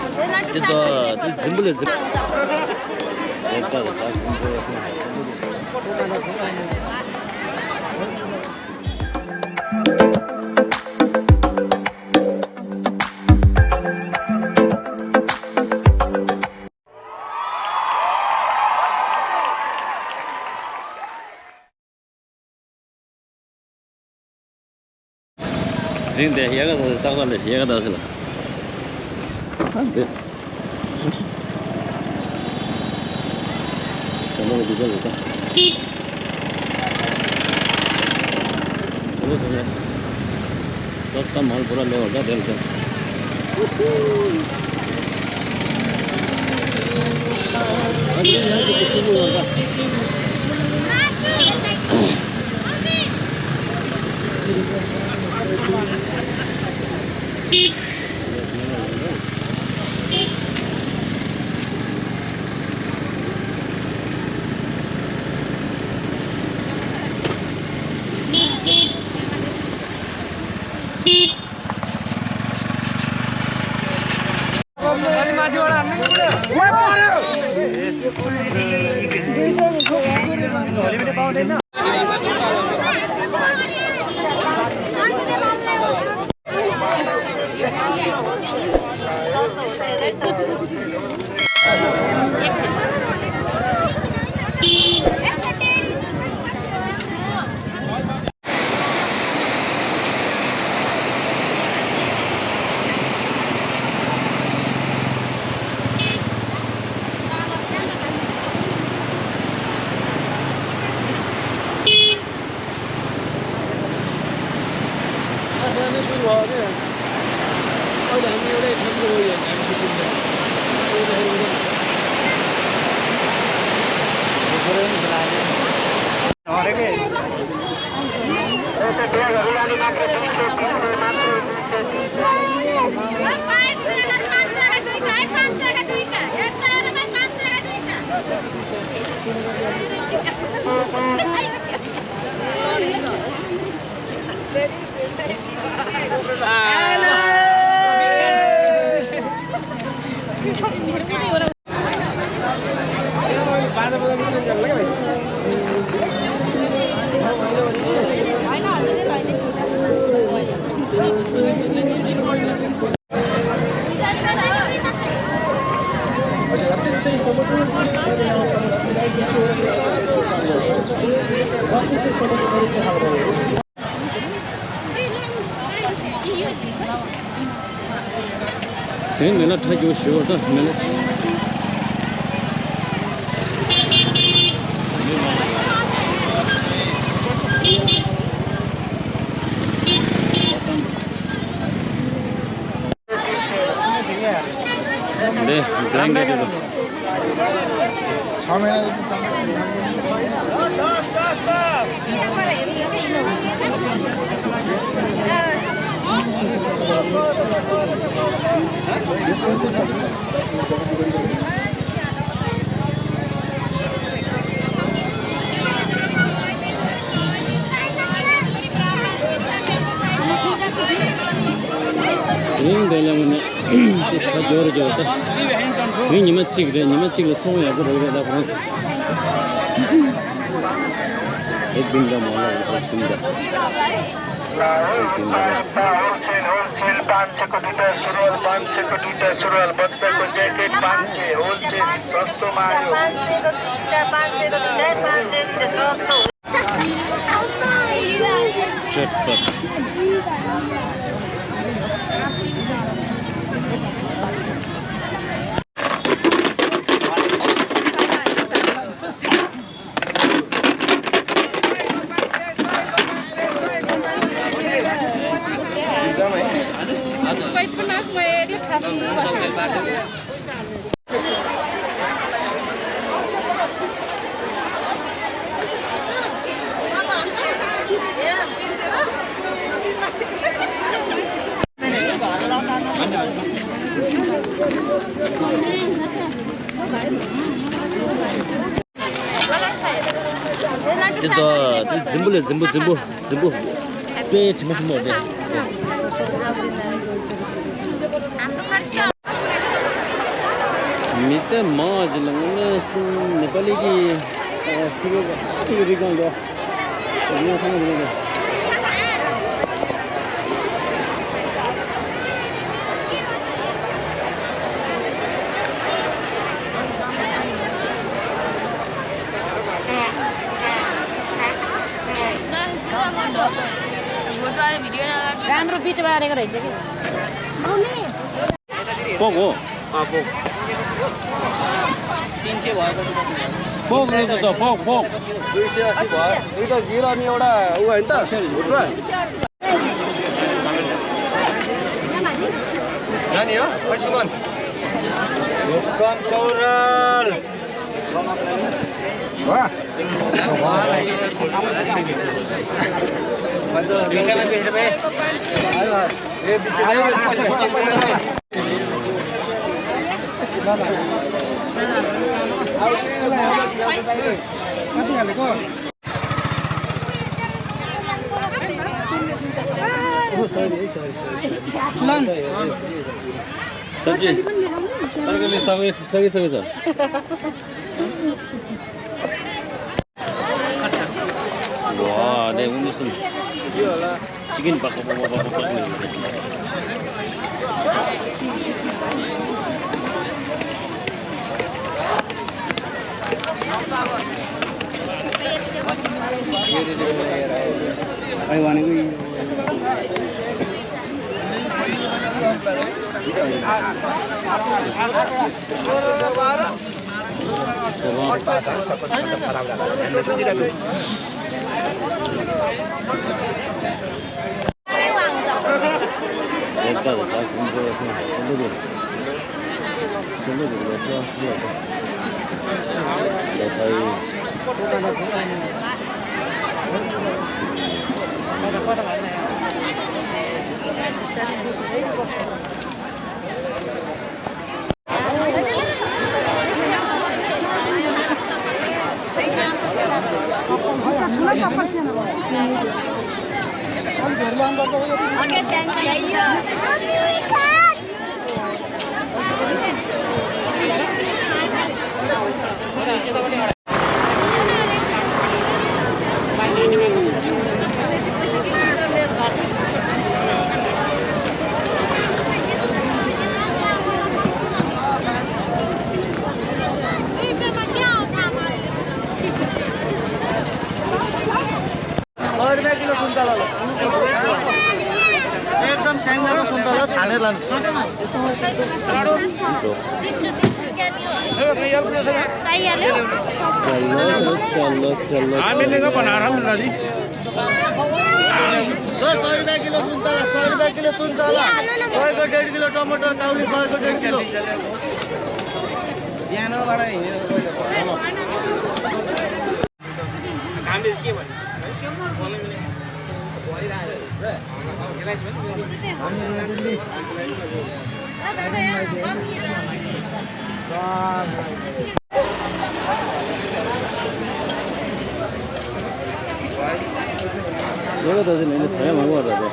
Это земля. Это так. 근데 얘가 더 딱 달래. 얘가 더 달라. 안 돼. 생각을 뒤져볼까? 그래. 떴다 말 보라 내가 될 거. 아니 사실 그 부분인가? मैंने था जो श्योर था मैंने दे जाएंगे चलो 6 महीना 되려면 다 저러죠. 왜 니만 찍래? 니만 찍을 통해야 그러다 그런. एकदम मोला सुंदर होलसेल 500 को दुटा सुरुवाल 500 को दुटा सुरुवाल बच्चा को जैकेट 500 होलसेल सस्तो मा आयो 500 को दुटा चटपट itu jembu pe cuma semua deh 밑에 뭐지는 네팔리기 이거 비건도 이거 상관없는데 राम्रो बिट बारेको रहेछ कि पोक हो पोक 300 भएको पोक रहेछ त पोक 280 भयो यो त गिर अनि एउटा उ हैन त भुटुवा नानी हो पैसुमन लोकम चौराल वाह सब्जी तरकारी सकिसकेको छ वाह दे उनीसँग के होला चिकन पक्का I want to Okay, thank you. एकदम सानो सुन्तला छानेर लान्छ चलो हामी नेगा बनाएर मिल्ला जी 100 रुपैयाँ किलो सुन्तला 100 रुपैयाँ किलो सुन्तला 100 को 1.5 किलो टमाटर काउली 100 को 1.5 किलो बिहानबाट हिँडेर छान्दै के भन्नु Yo tadi ini saya mau ada tu.